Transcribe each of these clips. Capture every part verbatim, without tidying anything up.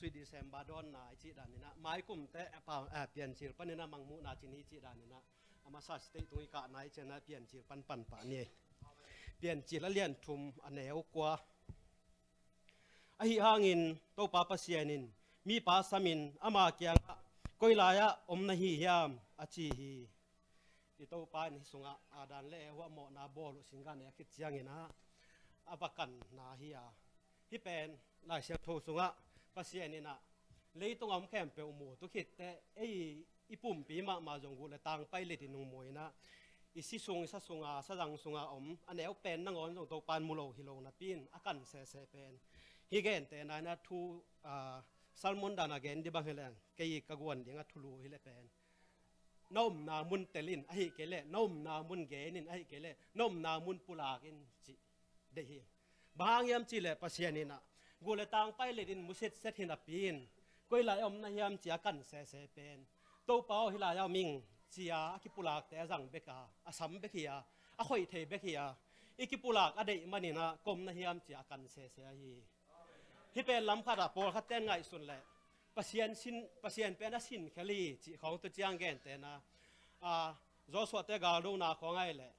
Sweet December dawnna i cih danin ah, mai kumte a pa, a Piancil panin ah Mangmuhna ci ni i cih danin ah, a masa state tung i kahna i ciangin ah Piancil pan pan pah ni. Piancil a lian thum a neu kua. Ahi hangin Topa Pasian in mipa samin ama kiangah, "Koi lai-ah om na hi hiam?" a ci hi. I Topa in hih sungah Adam le Eva mawhna bawl uh singgan a khit ciangin ah a va kanna hi a. Hih pen Lai Siangtho sungah Pasian in ah leitung a om khempeuh mu tu khit teh, ei i pumpi mahmah zong guh le tang pai letin hong mu in ah, i si sung, i sa sunga, sazang sunga om a neu pen nangawn zong Topa in mu lo hi lo napi in a kan sese pen. Hih gentehna in ah thu, ah, sermon dan a gen ding bang hi leng, kei ka guan ding a thulu hi leh pen, "Na omna mun tel in," ahi kei leh, "Na omna mun gen in," ahi kei leh, "Na omna mun pulak in," cih deih hi. Bang hang hiam cih leh Pasian in ah guh le tang pai letin mu setset hi napi in, "Koi lai-ah om na hiam?" ci-a kan sese pen, "Topa aw, hih lai-ah om ing," ci-a a kipulakte a zang bek a, a sam bek hi a, a khoih thei bek hi a, i kipulak a deih manin ah, "Koi om na hiam?" ci-a a kan sese ahi hi. Hih pen lam khatah pawlkhatte in ngaihsun leh Pasian sin, Pasian pen a sinkhel hi cih khawng tu ciang gentehna, a, Joshua-te galdona khawng ahih leh,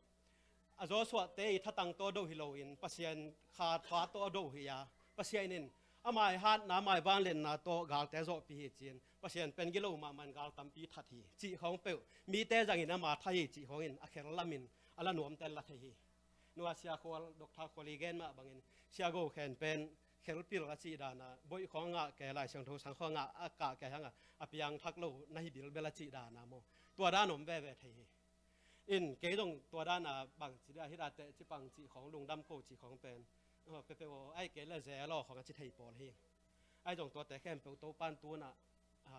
a, Joshua-te i thatang tawh do hi loin Pasian kha, kha tawh do hi a, Pasian in a maihatna, a maivangliatna tawh galte zawhpih hi ci-in, Pasian pen gilo mahmah in gal tampi that hi cih khawng peuh, mite zangin ama that hi cih khawngin a khel lamin a la nuamte in la thei hi. Nua Sia Khual, Doctor Khual i gen mah bangin, Sia Go Khen pen khelpil a cih dana, boih khawng a ngah kei, Lai Siangtho sang khawng a ngah, a kah kei hang a, a piangthak lo na hi bilbel a cih dana maw, tua dan om veve thei hi. In kei zong tua dana bangci dia hi da teh ci pang cih khawng, lungdam ko cih khawng pen, aw, peuhpeuh aw, ahi kei leh zel aw khawng a ci thei pawl hi. Ahi zong tuate khempeuh Topa in tu-in ah, a,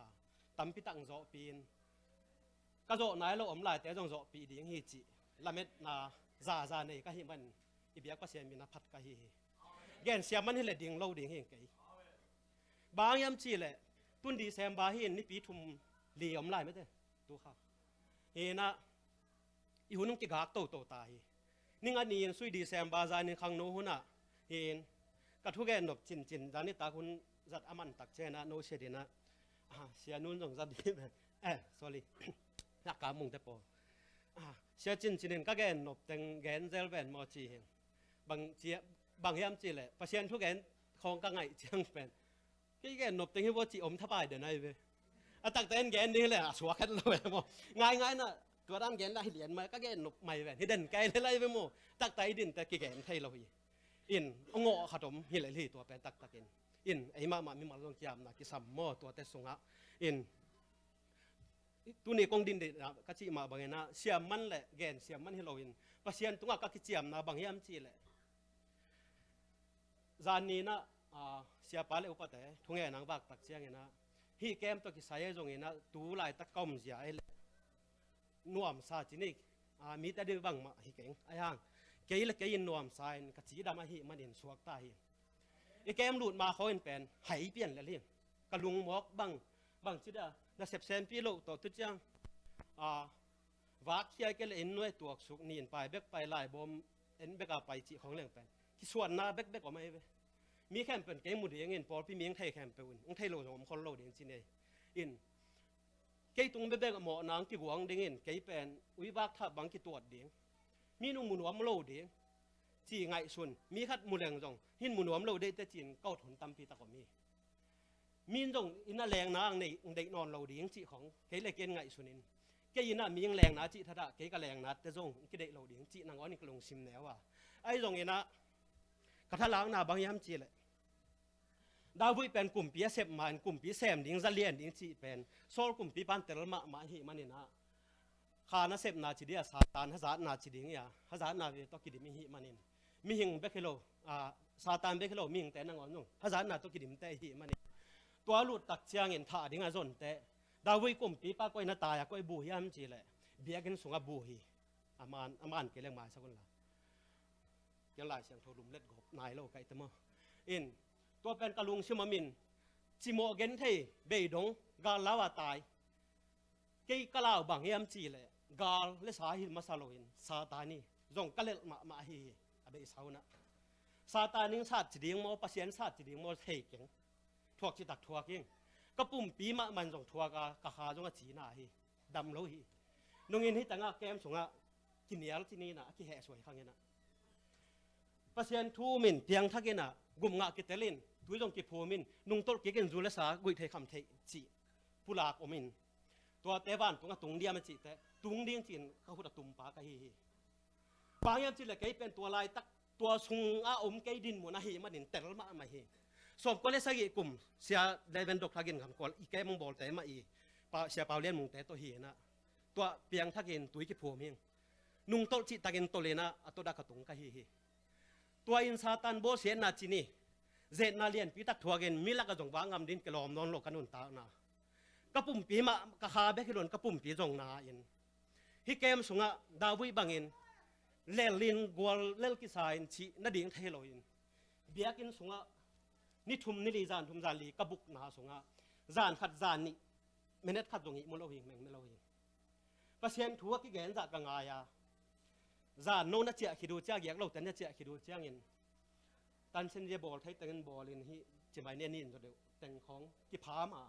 tampi tak zawhpih in, ka zawh nai lo om laite zong zawhpih ding hi cih lametna zaza nei ka hih manin, i biak Pasian min a phat ka hi hi. Gen siam man hi leh ding lo ding hi kei. Bang hang hiam cih leh, tun December hi in, nipi thum li om lai mate, tu kha. Hi in ah, i hun hong kigak toto ta hi. Ning a ni in, Sweet December zanin khangno hun ah hi in, ka thugen nop cincin, zan nitak hun zat a man tak ciang ah, no sia ding ah, a, Sia Nun zong zat ding, eh, sorry, a ka mungte pawl, a, sia cincin in ka gen nop teng gen zel ven maw ci hi. Bang ci, bang hiam cih leh, Pasian thugen khawng ka ngaih ciang pen, kei gen nop teng hi vua cih om thapai den ahi ve. A taktak in gen ding hi leh a suak het lo e maw. Ngaingai in ah, tua dan gen leh hi lian mai, ka gen nop mai ven hi den kei lel ahi ve maw. Taktak i dinte kigen thei lo hi. In, a ngawh khat om hi lel hi tua pen taktak in. In, ei mahmah mimal zong kiamna kisam maw tuate sungah. In, tuni kong din ding ah ka cih mah bangin ah, siam man leh gen siam man hi loin, Pasian tungah ka kiciamna bang hiam cih leh, zan ni in ah, a, siapa le upate thungen ang vak tak ciangin ah, hih kem tawh kisai ahi zongin ah, tu laitak ka omzia ahi leh nuamsa ci ni, a, mite ding bangmah hi keng. Ahi hang, kei le kei in nuamsa in ka cidam ahih manin suakta hi. I kem lut ma khawng in pen hai pian lel hi. Ka lungmawk bang, bang ci dia, nasep sempi loh tawh tu ciang, a, vak khia kei leh inn nuai tuaksuk, ni in pai bek pai, laibawm en bek a pai cih khawng leng pen kisuanna bekbek om ahi ve. Mi khempeuh in kei mu dingin, pawlpi mi hong thei khempeuh in, hong thei lo zong om khol lo ding ci nei. In, kei tung bekbek a mawhna hong kiguang dingin, kei pen ui vak thap bang kituat ding, mi in hong mu nuam lo ding ci ngaihsun. Mi khat mu leng zong, hih in mu nuam lo deih teh ci-in ka ut hun tampi tak om hi. Mi in zong inn ah lengna ang nei, ang deih nawn lo ding cih khawng kei le kei in ngaihsun in, kei inn ah mi ang lengna cih thadah kei ka lengna teh zong ang kideih lo ding cih nangawn in ka lungsim neu a. Ahi zongin ah, ka thalakna bang hiam cih leh, David pen kumpi a sep ma-in kumpi sem ding, za lian ding cih pen Saul kumpipa in tel mahmah ahih manin ah, kha nasepna ci ding a, Satan hazatna ci ding hi a, hazatna ve tawh kidim ihih manin, mihing bek hi lo, a, Satan bek hi lo, mihingte nangawn zong hazatna tawh kidimte ihih manin, tua lut tak ciangin thah ding a zon teh, David kumpipa koi na tai a, koi bu hiam cih leh, biakinn sungah bu hi. A man, a man kei leng maisak un la. Kei Lai Siangtho lumlet gawp nai lo ka hih teh maw. In, tua pen ka lungsim a min, cimawh genthei, beidong, gal lau a tai. Kei ka lau bang hiam cih leh, gal le sa hi masa loin, Satan hi zong ka lelh mahmah hi hi, a beisa un ah. Satan in sat ci ding maw, Pasian sat ci ding maw, thei keng. thuak citak thuak ing. Ka pumpi mahmah in zong thuak a, ka kha zong a cina hi. Dam lo hi. Nungin hi tangah kem sungah kinial cinin ah, a kihehsuai khangin ah, Pasian thu um in, piangthak in ah, gum ngah kitel in, tui zong kiphum in, nungtolh kik in, zu le sa guih thei kham thei cih pulak om in, tuate vantung a tung diam a cihte tung ding ci-in ka khut a tumpa ka hi hi. Bang hiam cih leh kei pen tua laitak tua sungah om kei dinmun ahih manin tel mahmah hi. Sawmkua le sagih kum Sia Leven Dok Thak in Khamkual i kem bawlte mah i, Sia Pau Lian Mungte tawh hi in ah, tua piangthak in tui kiphum hi. Nungtolh cihtakin tolh in ah, a tawh dak a tung ka hi hi. Tua in Satan bawlsiatna cin hi. Zetna lianpi tak thuakin mi lakah zong vak ngam dingin kilawm nawn lo ka nuntakna. Ka pumpi mah, ka kha bek hi loin ka pumpi zong na in, hih kem sungah David bangin lel in, gual lel kisa in cih nading thei loin, biakinn sungah ni thum ni li, zan thum zan li ka bukna sungah zan khat zan nih minute khat zong ihmu lo hi, mengmeh lo hi. Pasian thu a kigen zah ka ngai a, zan no na ciah khit uh ciang, giak lote na ciah khit uh ciangin, tansin zia bawl thei tengin bawlin, hih cimai nia nin zaw deuh teng khawng kipham a,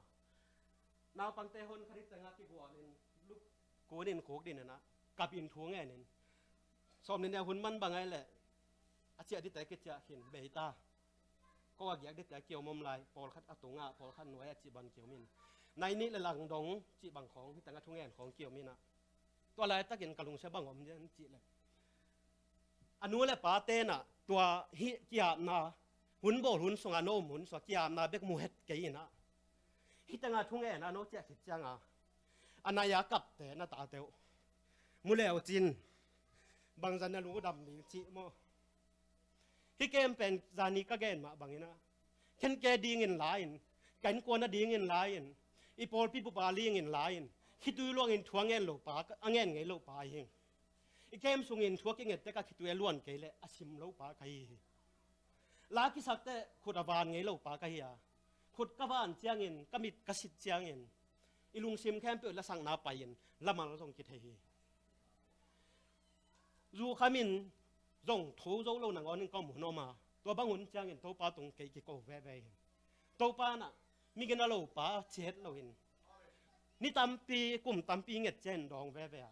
naupangte hon khat hi tengah kigualin, luk kunin khuk din in ah, kap in thu ngenin, sawm ni nia hun man bang ai leh a ciah dite kiciah khin, bei ta. Ko a giak dite a kiom om lai, pawlkhat a tungah, pawlkhat nuai a cih bang kiom in, nai nih le lang dong cih bang khawng, hi tengah thungen khawng kiom in ah, tua laitakin ka lungsia bang om diam cih leh, a nu le pa ten ah tua hih kiapna, hun bawl hun sungah, no um hun sungah kiapna bek mu het kei in ah, hi tengah thungen a no ciah khit ciangah, a nai a kapte na tate uh mu leu cin, bangzah na lungdam ding cih maw. Hih kem pen zani ka gen mah bangin ah, khenke dingin la-in, ka innkuan a dingin la-in, i pawlpi bup a dingin la-in, khitui luangin thu a ngen lo pa, a ngen ngei lo pa hi. I kem sungin thu a kinget tek a khitui a luan kei leh a sim lo pa ka hi hi. La kisak teh khut a van ngei lo pa ka hi a, khut ka van ciangin, ka mit ka sit ciangin, i lungsim khempeuh lasakna pai-in lamal zong kithei hi. Zu khamin zong tho zo lo nangawn in ka om hun om a, tua bang hun ciangin Topa tung kei kiko veve hi. Topa in ah, mi gina lo pa ci het loin, ni tampi, kum tampi nget ciangin dawng veve a,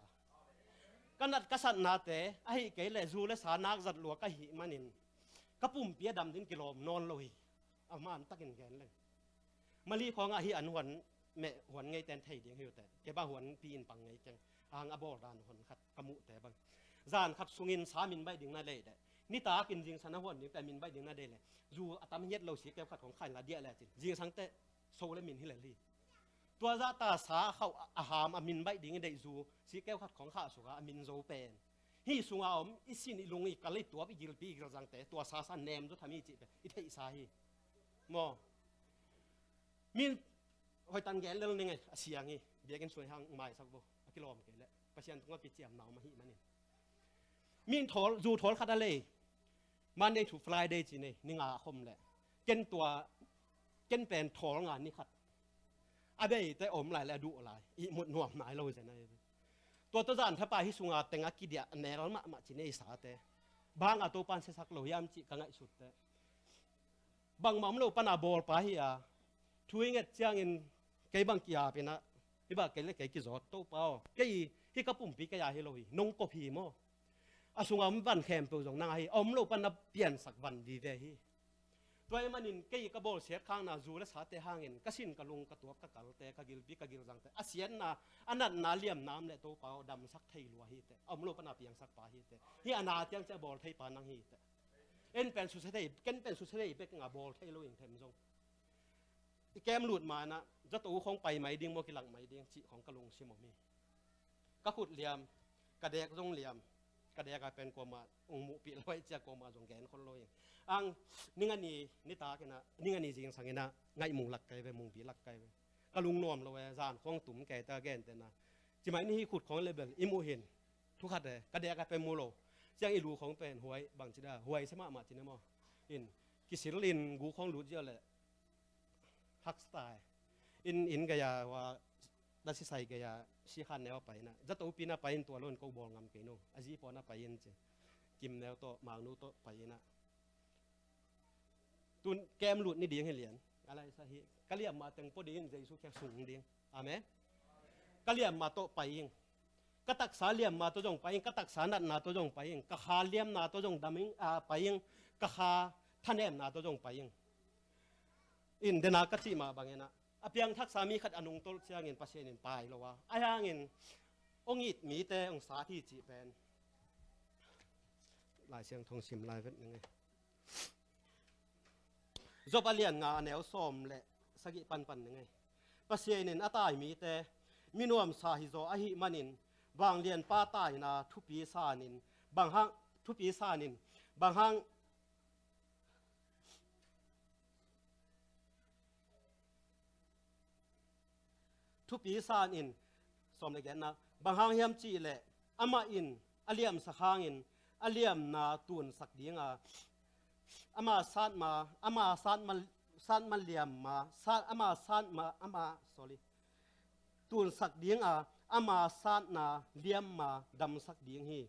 ka nat ka satnate, ahih kei leh zu le sa nak zat lua ka hih manin, ka pumpi a dam dingin kilawm nawn lo hi. A man takin gen leng. Mali khawngah hih an huan meh, huan ngeite in thei ding hi uh teh. Kei bang huanpi in pang ngei keng. A hang a bawl dan huan khat ka muhte bang, zan khat sungin sa min baih ding na deih leh, nitakin zingsang a huan ding pen min baih ding na deih leh, zu a tam hiat lo si keu khat khawng kha in la diah lecin, zingsang teh so le min hi lel hi. Tua zahta sa a khauh a ham a min baih ding i deih zu, si keu khat khawng khah sukah a min zo pen, hih sungah om i sin, i lung, i kal, i tuap, i gilpi, i gilzangte, tua sa sa nem zaw tham hi cih pen i theihsa hi. Maw? Min hoihtan gen lel ning ei, a siang hi. Biakinn sung hang maisak bo, a kilawm kei leh Pasian tungah kiciamna om ahih manin. Min thawl, zu thawl khat a lei, Monday to Friday ci nei, ni nga a khom leh, ken tua, ken pen thawl nga ni khat. A beite om lai le a duh lai, ihmut nuam nai lo zen ahi. Tua tawh zan thapa hih sunga teng a kidiah a nel mahmah ci nei sate, bang a Topan siasak lo hiam cih ka ngaihsutte. Bangmah om lo pana bawlpa hi a, thu i nget ciangin kei bang ki-ap in ah, hih bang kei le kei kizawt, Topa aw, kei hih ka pumpi kei a hi lo hi, nong kop hi maw. A sunga om van khempeuh zong nang a hi, a om lo pana piansak van vive hi. Tua ahih manin kei ka bawlsiat khakna zu le sate hangin ka sin, ka lung, ka tuap, ka kalte, ka gilpi, ka gilzangte, a siatna, a natna, liamna om leh Topa aw, damsak thei lua hi teh, a om lo pana piangsak pa hi teh, hih a na tiang ciah bawl thei pa nang hi teh. En pen susia thei, ken pen susia thei bek nga bawl thei lo in them zong. I kem lut ma-in ah, zato khawng pai mai ding maw, kilak mai ding cih khawng ka lungsim om hi. Ka khut liam, ka dek zong liam, ka dek a pen kuamah ong muhpih lo ahih ciang kuamah zong gen khol lo hi. Ang, ning a ni nitak in ah, ning a ni zingsang in ah, ngaih mung lak kai ve, mungpi lak kai ve. Ka lung nuam lo e, zan khawng tum kei ta gente na. Ci mai ni hih khut khawng le bel i muh hin, thu khat e, ka dek a pen mu lo. Ciang i lu khawng pen huai, bangci da, huai sia mahmah ci ni maw. In, kisil in gu khawng lut ziau leh, haksa ta e. In, inn gei a, hua, da sisai gei a, sikhan neu a pai in ah, zato pi na pai in, tua lo in ko bawl ngam kei nung, a zi paw na pai in ci. Kim neu tawh, Mangnu tawh pai in ah. Tun kem lut ni ding hi lian. Ka laisa hi, ka liamma teng pua dingin Jesu kiang sung ding. Amen. Ka liamma tawh pai ing. Ka taksa liamma tawh zong pai ing, ka taksa natna tawh zong pai ing, ka kha liamna tawh zong dam ing, a, pai ing, ka kha thanemna tawh zong pai ing. In dena ka cih mah bangin ah, a piangthaksa mi khat a nungtolh ciangin Pasian in pai lo a, ahi hangin hong it mite hong sat hi cih pen Lai Siangtho sim lai vet ning ei. Job a lian nga a neu sawm le sagih panpan ning ei. Pasian in a tai mite mi nuamsa hizaw ahih manin, vanglianpa taina thupi sanin, bang hang, thupi sanin, bang hang, thupi sanin, sawm le giatna, bang hang hiam cih leh amah in a liamsak hangin a liamna tunsak dinga, ama satma, ama satma, satma liamma, sat, ama satma, ama, sorry, tunsak dinga, ama satna liamma damsak ding hi.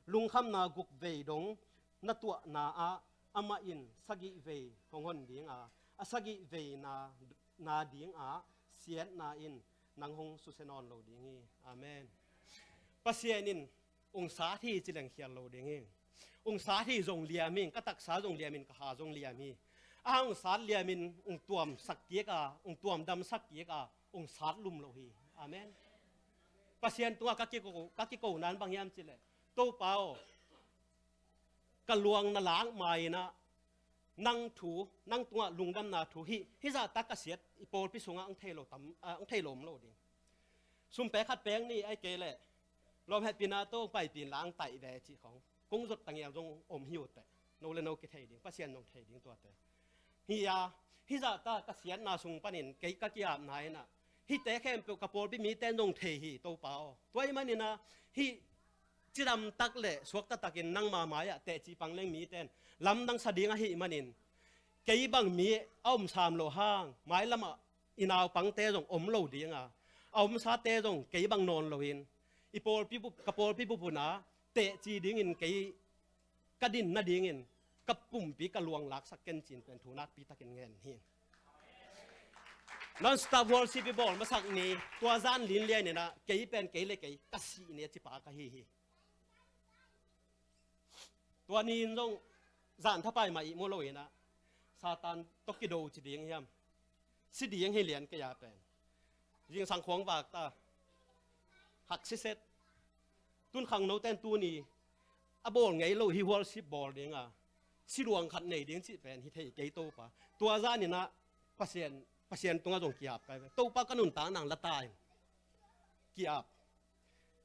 Lungkhamna guk vei dong na tuahna ah amah in sagih vei hong hon dinga, a sagih vei na, na dinga siatna in nang hong susia nawn lo ding hi. Amen. Pasian in ung sat hi ci leng khial lo ding hi. Ung sat hi zong liam hi, ka taksa zong liam in, ka ha zong liam hi. A ung sat liamin ung tuamsak kik a, ung tuamdamsak kik a, ung sat lum lo hi. Amen. Pasian tungah ka kiko, ka kiko nan bang hiam cih leh, Topa aw, ka luang na lak ma-in ah, nang thu, nang tungah lungdamna thu hi, hih zahtak ka siat i pawlpi sungah ang thei lo tam, ah, ang thei lo om lo ding. Sum pek khat pek ni ai kei leh, lawm hetpihna tawh paipih in la ang taih ve cih khong kong zot tangial zong om hi uh teh. No le no kithei ding, Pasian zong thei ding tuate. Hi a, hih zahtak ka siatna sung panin kei ka ki-apna in ah, hihte khempeuh ka pawlpi mite in zong thei hi, Topa aw. Tua ahih manin ah, hih cidamtak le suakta takin nangma mai-ah teci pang leng mite in lamdang sa ding ahih manin, kei bang mi a om sam lo hang, mailamah i naupangte zong om lo dinga, a omsate zong kei bang nawn loin, i pawlpi bup, ka pawlpi bup hunah teci dingin kei ka din nadingin ka pumpi ka luang laksak ken cih pen thu nakpi takin ngen hi. Non-stop worship i bawl masak ni, tua zan linlian in ah, kei pen kei le kei ka sih ni a cipa ka hi hi. Tua ni in zong zan thapai mah ihmu lo in ah, Satan tawh kido ci ding hiam, si ding hi lian kei a pen. Zingsang khuang vak ta, hak siset. Tun khangnote in tuni a bawl ngei lo hi worship bawl dinga, si luang khat nei ding cih pen hi thei kei, Topa. Tua zan in ah Pasian, Pasian tungah zong ki-ap kai ve. Topa, ka nuntak nang la ta in, ki-ap.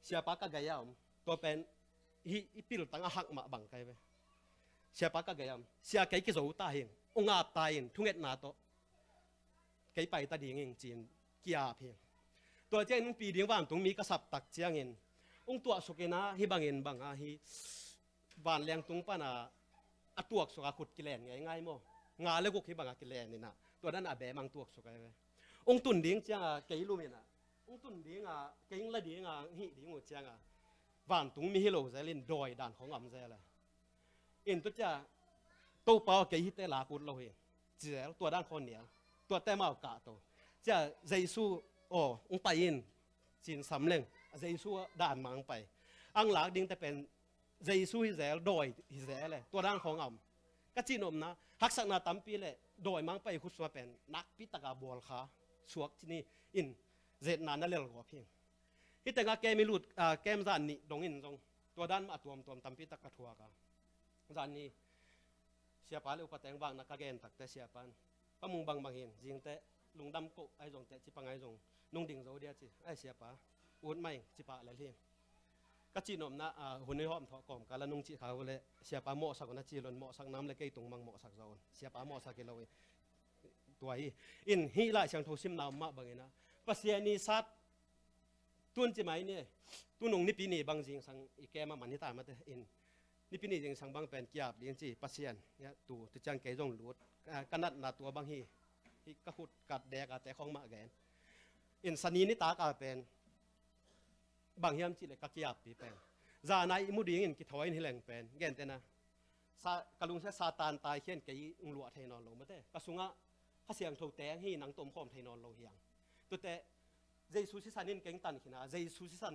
Siapa ka gei a om, tua pen hih i piltang a hak mah bang kai ve. Siapa ka gei a om, Sia, kei kizo ta hing, ung ap ta in, thungetna tawh kei pai ta ding hing ci-in ki-ap hi. Tua ciangin hong pi ding vantungmi ka sap tak ciangin, hong tuahsuk in ah, hih bangin bang a, hih vanleng tung pan a, a tuaksuk a khut kilen ngeingai maw. Nga le guk hih bang a kilen in ah, tua dan a bem ang tuaksuk ai ve. Hong tun ding ciang a kei lum in ah, hong tun ding a, kei hong la ding a, hih ding uh ciang a, vantungmi hi lo zel in dawi dan khong om zel a. In tu cia, Topa aw, kei hihte lak ut lo hi, ci zel, tua dan khong nial. Tuate mau kahto. Cia, Jesu aw, hong pai in, ci-in sam leng, Jesu dan mang pai. Ang lak dingte pen Jesu hi zel, dawi hi zel e, tua dan khong a om. Ka cihnopna, haksatna tampi le dawi mang pai khut sungah pen nakpi taka bawl kha suak ci ni in, zetna na lel gawp hi. Hih tengah kem i lut, ah, kem zan nih dongin zong tua dan mah a tuamtuam tampi tak ka thuak a. Zan ni, Siapa le upa teng vakna ka gen takte, Siapa in, Pa Mung bangbang hin, zingte lungdam koh ahi zongte, ci pang ahi zong, nung ding zo dia ci. Ai Siapa, ut mai, ci pah lel hi. Ka cihnopna, ah, hun i hawm thawh kawmkal a nung cih kha uh leh, Siapa mawhsak un a ci lo in, mawhsak nam leh kei tung mang mawhsak zo un. Siapa mawhsak hi lo hi. Tua hi. In hih Lai Siangtho simna om mah bangin ah, Pasian i sat tun ci mai ni, tu nung Nipi ni bang zingsang i kem a man hi ta mate in, Nipi ni zingsang bang pen ki-ap ding ci Pasian, ya, tu, tu ciang kei zong lut, ah, ka natna tua bang hi, hi ka khut kat dek a te khong mah gen. In Sani nitak a pen bang hiam cih leh ka ki-appi pen, zan a ihmu dingin kithawi in hi leng pen, gentehna, sa, ka lungsia Satan taikhia in kei ung luah thei nawn lo mate. Ka sungah Kha Siangtho teng hi, nang tawh om khawm thei nawn lo hi hang. Tuate Jesu sisan in keng tan khin a, Jesu sisan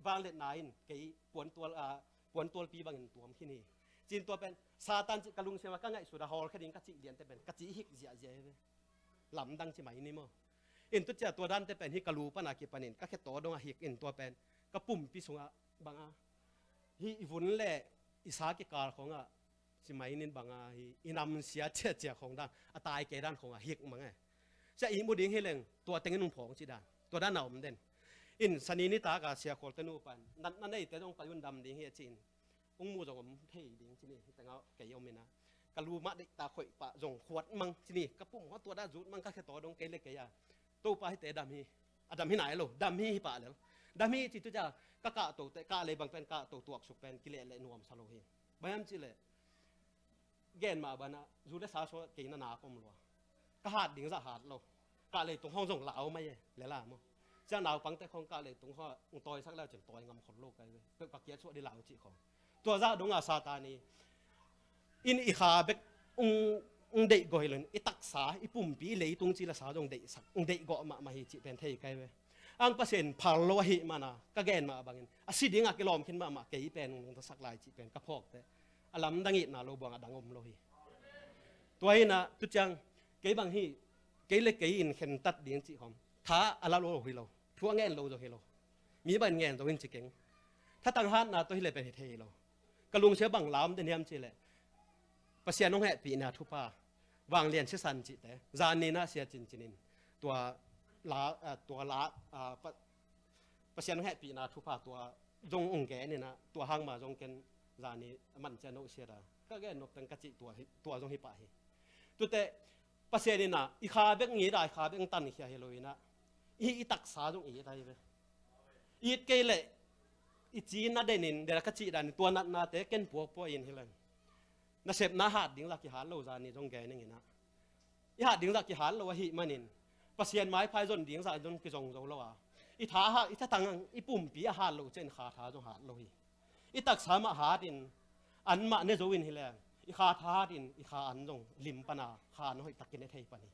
vangliatna in kei puantual, a, puantualpi bangin tuam khin hi. Cin tua pen Satan cih ka lungsim a ka ngaihsut a hawlkhia ding ka cih liante pen ka cih hik ziahziah hi ve. Lamdang ci mai ni maw. In tu cia tua dante pen hi ka lu pana kipanin ka khetaw dongah hik in tua pen ka pumpi sungah banga hi i vun le i sa kikal khawngah ci mai nin banga hi i namsia ciacia khawng dan a tai kei dan khawngah hik mang e. Cia i mu ding hi leng tua tengin hong phawng ci dan tua dan a om den. In sani nitaka Sia Khualte nu pan natna neite zong pai un dam ding hi a ci in hong mu zong om thei ding ci ni. Hi tengah kei om ina ka lu mah deihtak hoih pah zong khuat mang ci ni. Ka pum hua tua dan zut mang ka khetaw dong kei le kei a Topa hite dam hi. A dam hi nai lo, dam hi hi pah lel. Dam hi ci tu cia ka kahto te, kah lei bang pen kahto tuaksuk pen kileh leh nuamsa lo hi. Bayam ci leh gen mah banah zu le sa so kei na nak om lua. Ka hat ding zah hat lo. Kah lei tung hong zong lau mai e, le la maw. Cia naupangte khong kah lei tung hong tawisak leu cin tawi ngam khol lo kai ve. Peuh ka kiat suah di lau cih khong. Tua zah dongah Satan i in i kha bek ung, ung deih gawh hi lo in i taksa, i pumpi, i leitung ci le sa zong deihsak, ung deih gawh mahmah hi cih pen thei kai ve. Ang Pasian phal lo ahih mana ka gen mah bangin a si dingah kilawm khin mahmah kei pen ung nungtasak lai cih pen ka phawkte a lamdang itna lo buang a dang om lo hi. Tua hinah tu ciang kei bang hi, kei le kei in khentat ding cih khawm tha a la lo hi lo. Thu a ngen lo zong hi lo. Mi bang ngen zong in ci keng. Thatang hatna tawh hi le pen hi thei hi lo. Ka lungsia bang lam den hiam ci leh Pasian hong hehpihna thupha vanglian sisan cihte zan ninah sia cincinin tua la, ah, tua la, ah, pa, Pasian hong hehpihna thupha tua zong ung gen inah tua hang ma zong ken zani a man cia no sia da ka gen nop teng ka cih tua, hi, tua zong hi pah hi. Tute Pasian inah i kha bek ngit a i kha bek ngtan khia hi lo inah i, i taksa zong it ahi ve. It kei leh i cina denin dela ka cih danin tua natnate ken puakpuak in hi leng nasepna hat ding la kihat lo zani zong gen ing inah i hat ding zah kihat lo ahih manin Pasian maiphai zon ding zah zon kizong zo lo a i tha ha, i thatang i pumpi a hat lo cian kha tha zong hat lo hi. I taksa mah hat in an mah ne zo in hi leng i kha tha hat in i kha an zong lim pana kha an hoih takin e thei pan hi.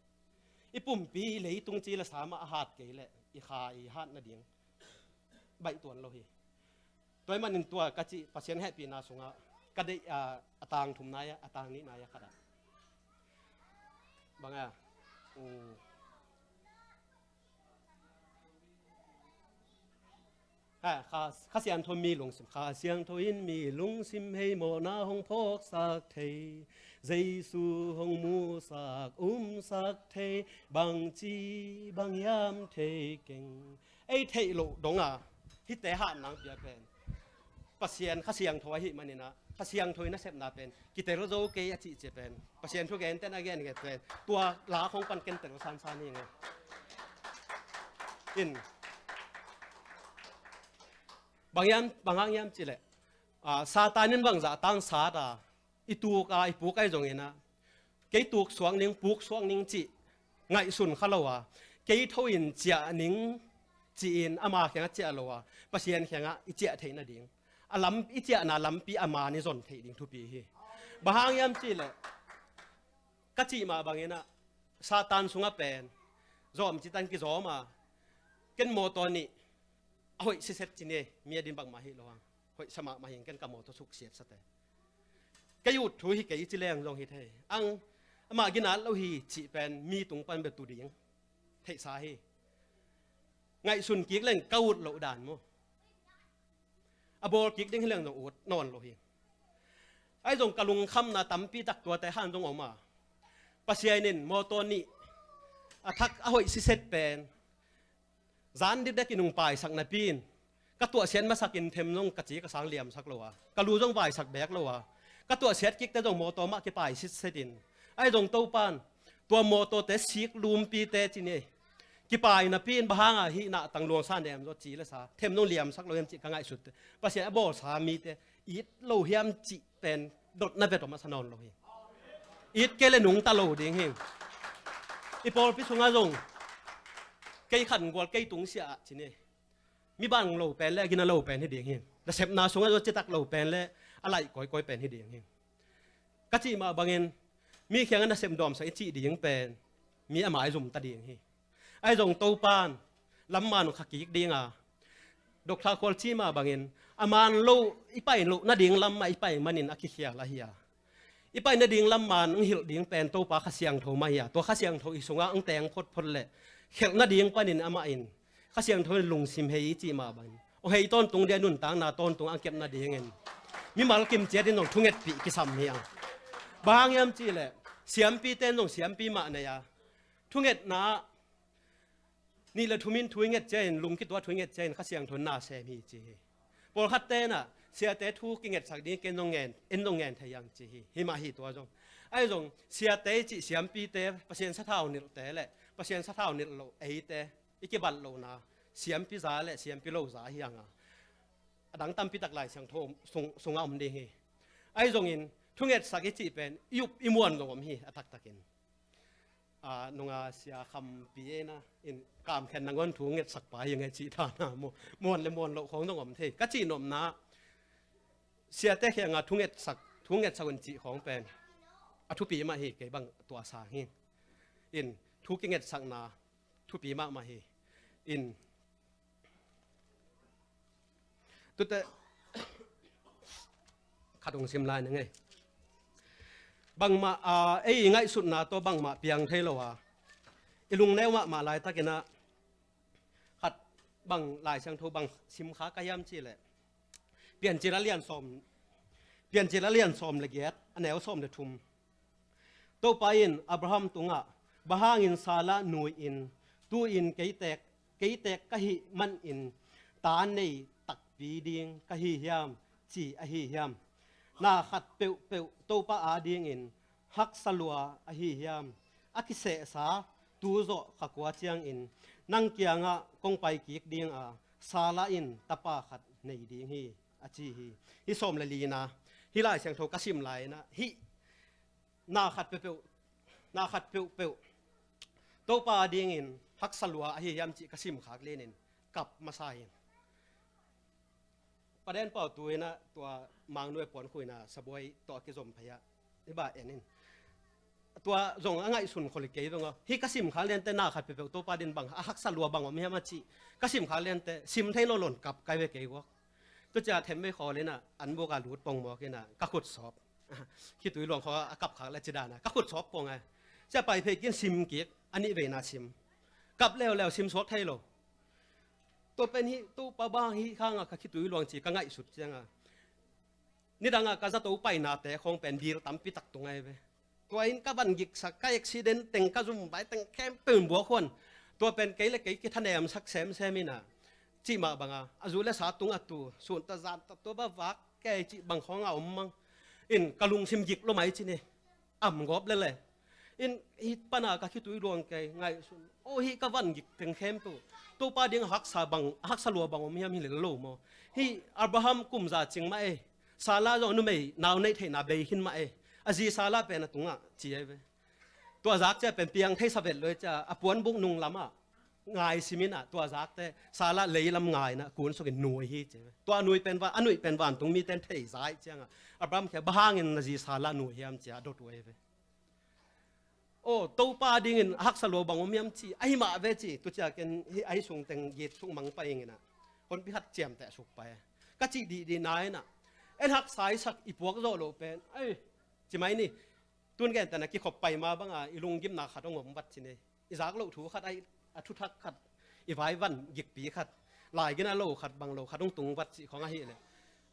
I pumpi i leitung ci le sa mah a hat kei leh i kha i hat nading baih tuan lo hi. Tua ahih manin tua ka cih Pasian hehpihna sungah ka deih, ah, a tang thumna ia a tang nihna ia khatah bang a, um, Kha, kha, Kha Siangtho mi lungsim, Kha Siangtho in mi lungsim hei mawhna hong phawksak thei, Jesu hong musak umsak thei, bangci bang hiam thei keng. Ei theih loh donga hihte hat nang pia pen Pasian Kha Siangtho ahih maninah Kha Siangtho in a sepna pen kitel zo kei a cihcia pen Pasian thu genten a gen nget pen tua la khong pan ken tel sansan hi nge. In bang hiam, bang hang hiam cileh, ah, Satan in bangzah tang sat a i tuk a i puk ahi zonginah kei tuk suak ning, puk suak ning cih ngaihsun kha lo a, kei tho in ciah ning ci-in ama kiangah ciah lo a, Pasian kiangah i ciah theih nading a lam, i ciahna lampi a man i zon theih ding thupi hi. Bang hang hiam cihleh ka cih mah banginah Satan sungah pen zawm citan kizawm a, ken mawtaw nih a hoih siset ci ni, mi a din bangmah hi lo hang. Hoih sa mahmah hi ken ka mawtaw suksiat sate. Kei ut thu hi kei ci leng zong hi thei. Ang amah ginat lo hi cih pen mi tung pan bia tu ding theihsa hi. Ngaihsun kik leng ka ut loh dan maw? A bawl kik ding hi leng zong ut nawn lo hi. Ahi zong ka lungkhamna tampi tak tuate han zong om a, Pasian in mawtaw nih a thak a hoih siset pen zan dikdek in hong paisak napi in ka tuahsiat masakin them zong ka ci ka sang liamsak lo a, ka lu zong vaisak beek lo a, ka tuahsiat kikte zong mawtaw mah kipai sitset in, ahi zong Topan tua mawtawte sik lumpite ci ni, kipai napi in bang hanga hih nahtang luangsa nem zaw ci le sa them zong liamsak lo hiam cih ka ngaihsutte. Pasian a bawlsa mite it lo hiam cih pen dotna vet om a sa nawn lo hi. It kei le nungta lo ding hi. I pawlpi sungah zong kei khangual kei tungsiah ah ci ni, mi bang lo pen le a gina lo pen hi ding hi. Nasepna sungah zong citak lo pen le a laih kawikawi pen hi ding hi. Ka cih mah bangin mi kiangah nasem dawmsak i cih ding pen mi a maizum ta ding hi. Ahi zong Topan lam man kha kik dinga, Doctor Khualci mah bangin a man lo, i pai loh nading lam mah i pai manin a kikhial ahi a, i pai nading lam man ang hilh ding pen Topa Kha Siangtho mah hi a, tua Kha Siangtho i sungah ang teng photphot leh khelh nading panin amah in Kha Siangtho in lungsim hei i cih mah bangin, ong hei tawntung dia nuntakna tawntung ang kep nadingin mimal kim ciatin zong thungetpih kisam hi a. Bang hang hiam cihleh siampite in zong siampi mah nei a, thungetna nih le thumin thu i nget ciangin, lungkitua thu i nget ciangin Kha Siangtho in na sem hi ci hi. Pawlkhatte in ah siate thu kingetsak ding ken zong ngen, en zong ngen thei ang ci hi. Hi mah hi tua zong. Ahi zong siate i cih siampite, Pasian sathau nilhte le Pasian sathau nilh loh eite i kibat lohna siampi za le siampi lo za hi ang a, a dang tampi tak Lai Siangtho sung, sungah om ding hi. Ahi zongin thungetsak i cih pen i up i muan zong om hi a taktakin. A, nunga Sia Khampi ena in kamkhen nangawn thu ngetsak pa hi ngai cih thana maw, muan le muan loh khawng zong om thei. Ka cih nopna siate khengah thungetsak, thu ngetsak un cih khawng pen a thupi mah hi, kei bang tua sang hi. In thu kingetsakna thupi mahmah hi. In tute khat hong sim lai na ngei. Bangmah a, ei i ngaihsutna tawh bangmah piang thei lo a, i lungneu mahmah laitakin ah khat bang Lai Siangtho bang sim kha ka hiam cihleh Piancil a lian sawm, Piancil a lian sawm le giat, a neu sawm le thum. Topa in Abraham tungah, bang hangin Sarah nui-in, tu-in kei tek, kei tek ka hih manin ta nei takpi ding ka hi hiam, ci ahi hiam? Na khat peuhpeuh Topa adingin haksa lua ahi hiam? A kisehsa tu zawh kha kua ciangin nang kiangah kong pai kik ding a, Sarah in tapa khat nei ding hi, a ci hi. Hih sawm le lina, hih Lai Siangtho ka sim lai-in ah, hih na khat peuhpeuh, na khat peuhpeuh Topa dingin haksa lua ahi hiam cih ka sim khak linin kap masa hi. Paden pau tu-in ah tua Mangnuai puan khuina Sabuai tawh a kizom phei ah i bah en in. Tua zong a ngaihsun khol kei zong a, hih ka sim khak liante na khat peuhpeuh Topa din bang a haksa lua bang om hiam a cih ka sim khak liante sim thei lo lon kap kai ve kei guak. Tu cia themmei khawl in ah an buk a lut pongmawk in ah ka khut sawp. Khitui luang khaw a kap khak le ci dan a ka khut sawp pong a. Cia pai phei kin sim kik, a nih veina sim. Kap leuleu sim suak thei lo. Tua pen hih Topa bang hih khang a ka khitui luang ci ka ngaihsut ciang a, nidang a ka zato painate khawng pen bil tampi tak tung ai ve. Tua in ka van giksak, ka accident teng, ka zum bai teng khempeuh in buak huan. Tua pen kei le kei kithanemsak semsem in ah, cih mah bang a, a zu le sa tung a tu, sun ta zan ta tua ba vak kei cih bang khawng a om mang. In ka lungsim gik lo mai ci ni. Am gawp lele. In hih pan a ka khitui luang kei ngaihsun. O, hih ka van gik teng khempeuh Topa ding a haksa bang, a haksa lua bang om hiam hi lel lo maw? Hih Abraham kum za cing mah e. Sarah zong a numei nau neih theihna bei khin mah e. A zi Sarah pen a tungah ci ai ve. Tua zak cia pen piang thei sa vet lo cia a puanbuk nung lamah ngai simin ah tua zakte Sarah leilam ngaina kun sukin nui hi ci ai ve. Tua nui pen va, a nuih pen vantung mite in thei zai ciangah Abraham khia, bang hangin na zi Sarah nui hiam cia a dot uh ai ve. O, Topa dingin a haksa lua bang om hiam ci, ahi mah ve ci, tu cia ken hih ahi sung teng git sung mang pai ing in ah, honpi khat ciamteh suk pai. Ka cih dihdihna in ah, en haksa i sak i puak zawh loh pen, ai, ci mai ni, tun gentehna kikhop pai ma bang a, i lunggimna khat hong om vat ci ni. I zak loh thu khat, ai, a thuthak khat, i vaivan gikpi khat, lai gina lo khat, bang lo khat hong tung vat cih khawng ahih leh,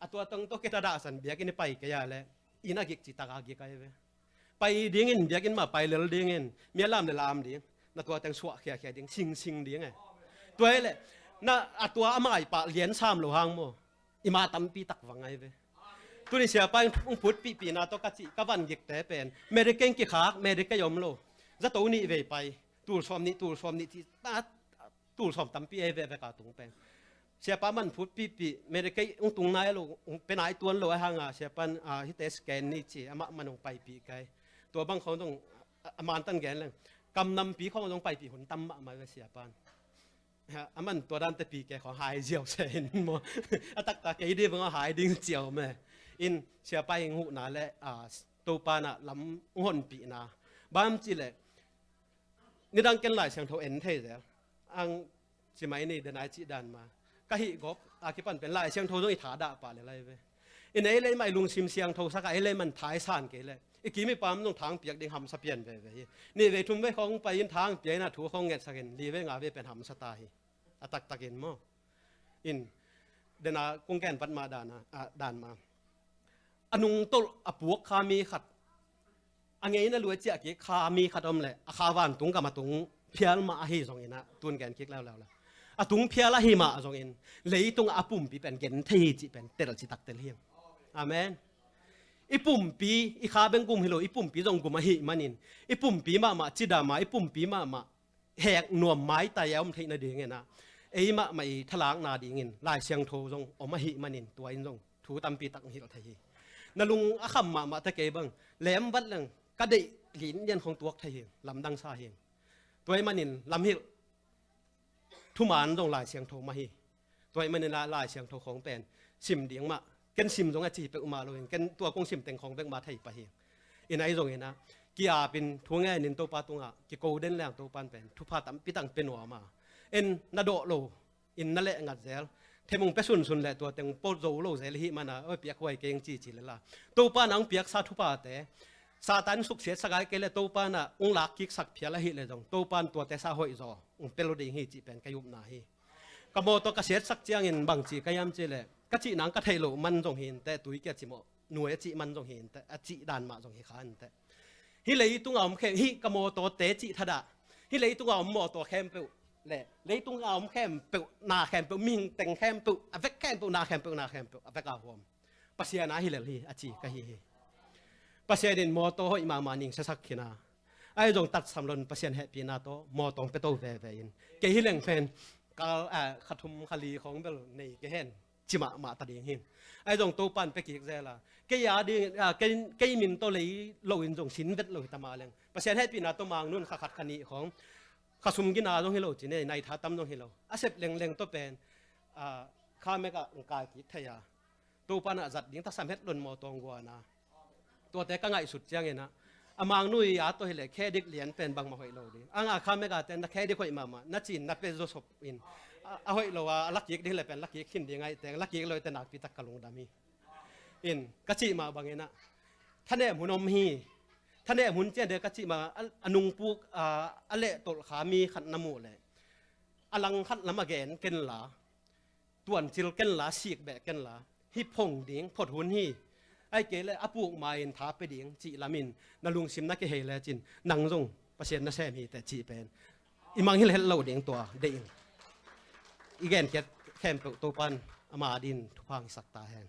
a tua tong tawh kei ta dahsan biakinn i pai kei a leh, inn a gik ci tak a gik ai ve. Pai dingin, biakinn mah pai lel dingin, mi a lam le lam ding, na tua teng suah khiakhia ding, singsing ding e. Tua hi leh, na a tua a maipah lian sam lo hang maw, i ma tampi tak vang ai ve. Tuni siapa in hong phutpihpihna tawh ka cih, ka van gikte pen, Medicaid kikhak, Medicaid om lo. Zato nih vei pai, tul sawm nih, tul sawm nih cih, ta, tul sawm tampi ei vekvek a tung pen. Siapa man phutpihpih, Medicaid hong tung nai lo, hong pe nai tuan lo a hang a, siapa in, a, hihte scan ni ci, amah man hong paipih kai. Tua bang khawng dong, a, a man tan gen leng. Kam nampi khawng dong paipih hun tam mahmah ve siapa in. Ha, a man tua dan te pi ke khawng hai ziau se in maw. A taktak kei ding bang a hai ding ziau me. In siapa in huhna le, a, Topa in a lam hong honpihna. Bang ci le, Nidang ken Lai Siangtho en thei zel. Ang cimai ni denai cih dan ma. Ka hih gop a kipan pen Lai Siangtho zong i thadah pah le lai ve. I nei le i mah i lungsim siangtho sak a, ei le man thai san kei le i kim i pam zong thang piak ding hamsa pian veve hi. Nih vei thum vei khong pai in thang pia in a thu khong ngetsak in li vei nga vei pen hamsa ta hi. A taktakin maw? In dena kong gen vat ma dan a, a dan ma. A nungtolh a puak kha mi khat, a ngeina luai ciah kik kha mi khat om leh a kha vantung gam a tung phial mah ahi zongin ah tun gen kik leuleu la. A tung phial ahi mah zongin leitungah a pumpi pen gen thei hi cih pen tel citak tel hi. Amen. I pumpi i kha beng gum hi lo, i pumpi zong gum ahi manin i pumpi mahmah cidam a, i pumpi mahmah hek nuam maitai a om theih nadingin ah ei mahmah i thalakna dingin Lai Siangtho zong om ahi manin tua in zong thu tampi tak hilh thei hi. Na lung a kham mahmah ta kei bang lem vat leng ka deih lin lian khong tuak thei hi, lamdang sa hi. Tua i manin lamhilh thuman zong Lai Siangtho mah hi. Tua i manin ah Lai Siangtho khong pen sim ding mah, ken sim zong a ci peuhmah loin ken tua kong sim teng khong bek mah thei pah hi. I nai zongin ah ki-apin thu ngenin Topa tungah kiko den leng Topan pen thupha tampi tang pe nuam a, en na dawh lo in na leh ngat zel. Themung pe sunsun leh tua teng pawt zo lo zel hi mana, oi piak huai keng cici le la. Topa nang piaksa thupate Satan suksiat sagai kei le Topa na ung lak kik sak phial ahi le zong Topan tuate sa hoih zaw ung pe lo ding hi cih pen ka yupna hi. Ka mawtaw ka siatsak ciangin bangci ka yam ci le ka cih nang ka theih loh man zong hi inteh, tui kia cimawh nuai a cih man zong hi inteh, a cih dan mah zong hi kha inteh. Hih leitungah om khem, hih ka mawtawte cih thadah. Hih leitungah om mawtaw khempeuh le leitungah om khempeuh, na khempeuh, mihing teng khempeuh, a vek khempeuh, na khempeuh, na khempeuh a vek a huam Pasian a hi lel hi a ci ka hi hi. Pasian in mawtaw hoih mahmah ning siasak khin a, ai zong tatsam lon Pasian hehpihna tawh mawtaw hong pia to veve in. Kei hi leng pen kal, ah, kha thum kha li khong bel nei kei hen ci mahmah ta ding hin. Ai zong Topan pia kik zel a, kei a ding, ah, kei, kei min tawh lei lo in zong sin vet lo hi ta mah leng Pasian hehpihna tawh Mang Nun kha khat kha nih khong kha sum gina zong hi lo ci ne, nai tha tam zong hi lo, a sep lengleng tawh pen, ah, kha mek ah ong kai kik thei a. Topan ah zat ding tasam het lon mawtaw ong guan a. Tuate ka ngaihsut ciangin ah a Mang Nui a tawh hi le khe dik lian pen bangmah hoih lo ding. A nga kha mek a ten na khe dik hoih mahmah, na cin na pe zaw sop in a, a hoih lo a, a la kik ding le pen la kik khin ding ahi teng, la kik lo i te nakpi tak ka lungdam hi. In ka cih mah bangin ah thanem hun om hi. Thanem hun cian de ka cih mah a, a nungpuk a, a leh tolh kha mi khat na muh leh a lang khat lam a gen ken la, tuancil ken la, sik beh ken la, hih phong ding phot hun hi. Ai kei le a puk ma in tha pe ding cih lamin na lungsim na kihei lecin nang zong Pasian na sem hi teh cih pen i mangngilh het lo ding tua deih in. I gen kiat khempeuh Topan ama din thupha hong hisak ta hen.